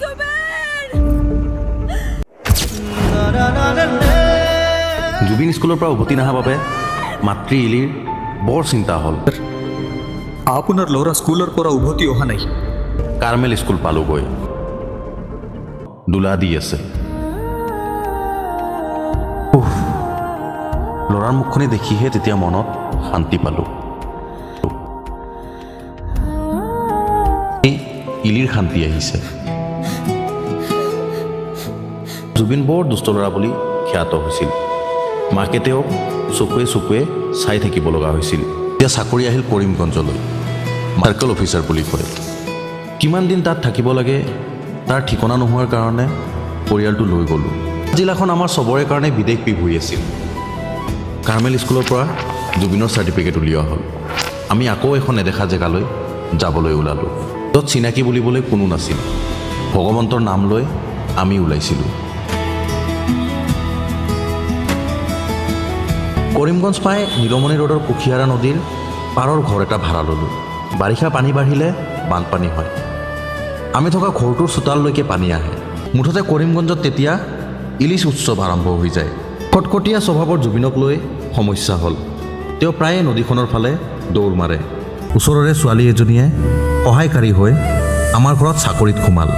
জুবিন। জুবিন স্কুলৰ পৰা উভতি নাহা বাবে মাতৃ ইলিৰ বৰ চিন্তা হ'ল। আপোনাৰ ল'ৰা স্কুলৰ পৰা উভতি অহা নাই। কাৰ্মেল স্কুল পালোগৈ। দোলা দি আছে। উফ, ল'ৰাৰ মুখখনি দেখিহে তেতিয়া মনত শান্তি পালোঁ। এই ইলিৰ শান্তি আহিছে। জুবিন বৰ দুষ্ট ল'ৰা বুলি খ্যাত হৈছিল। মাকে তেওঁক চকুৱে চকুৱে চাই থাকিব লগা হৈছিল। এতিয়া চাকৰি আহিল কৰিমগঞ্জলৈ, চাৰ্কল অফিচাৰ বুলি কয়। কিমান দিন তাত থাকিব লাগে তাৰ ঠিকনা নোহোৱাৰ কাৰণে পৰিয়ালটো লৈ গ'লোঁ। জিলাখন আমাৰ চবৰে কাৰণে বিদেশ বিভূঁই আছিল। কাৰ্মেল স্কুলৰ পৰা জুবিনৰ চাৰ্টিফিকেট উলিওৱা হ'ল। আমি আকৌ এখন নেদেখা জেগালৈ যাবলৈ ওলালোঁ, য'ত চিনাকি বুলিবলৈ কোনো নাছিল। ভগৱন্তৰ নাম লৈ আমি ওলাইছিলোঁ। কৰিমগঞ্জ পাই নীলমণি ৰোডৰ কুশিয়াৰা নদীৰ পাৰৰ ঘৰ এটা ভাড়া ল'লোঁ। বাৰিষা পানী বাঢ়িলে বানপানী হয়। আমি থকা ঘৰটোৰ চোতাললৈকে পানী আহে। মুঠতে কৰিমগঞ্জত তেতিয়া ইলিচ উৎসৱ আৰম্ভ হৈ যায়। কটকটীয়া স্বভাৱৰ জুবিনক লৈ সমস্যা হ'ল। তেওঁ প্ৰায়ে নদীখনৰ ফালে দৌৰ মাৰে। ওচৰৰে ছোৱালী এজনীয়ে সহায়কাৰী হৈ আমাৰ ঘৰত চাকৰিত সোমাল।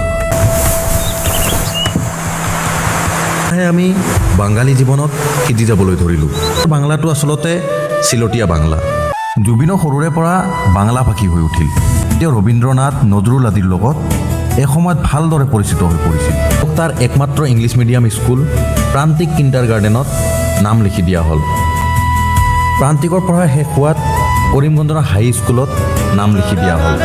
লাহে আমি বাঙালী জীৱনত সিজি যাবলৈ ধৰিলোঁ। বাংলাটো আচলতে চিলটীয়া বাংলা। জুবিনো সৰুৰে পৰা বাংলা ভাষী হৈ উঠিল। তেওঁ ৰবীন্দ্ৰনাথ, নজৰুল আদিৰ লগত এসময়ত ভালদৰে পৰিচিত হৈ পৰিছিল। তাৰ একমাত্ৰ ইংলিছ মিডিয়াম স্কুল প্ৰান্তিক কিণ্ডাৰ গাৰ্ডেনত নাম লিখি দিয়া হ'ল। প্ৰান্তিকৰ পঢ়া শেষ হোৱাত কৰিমগঞ্জৰ হাই স্কুলত নাম লিখি দিয়া হ'ল।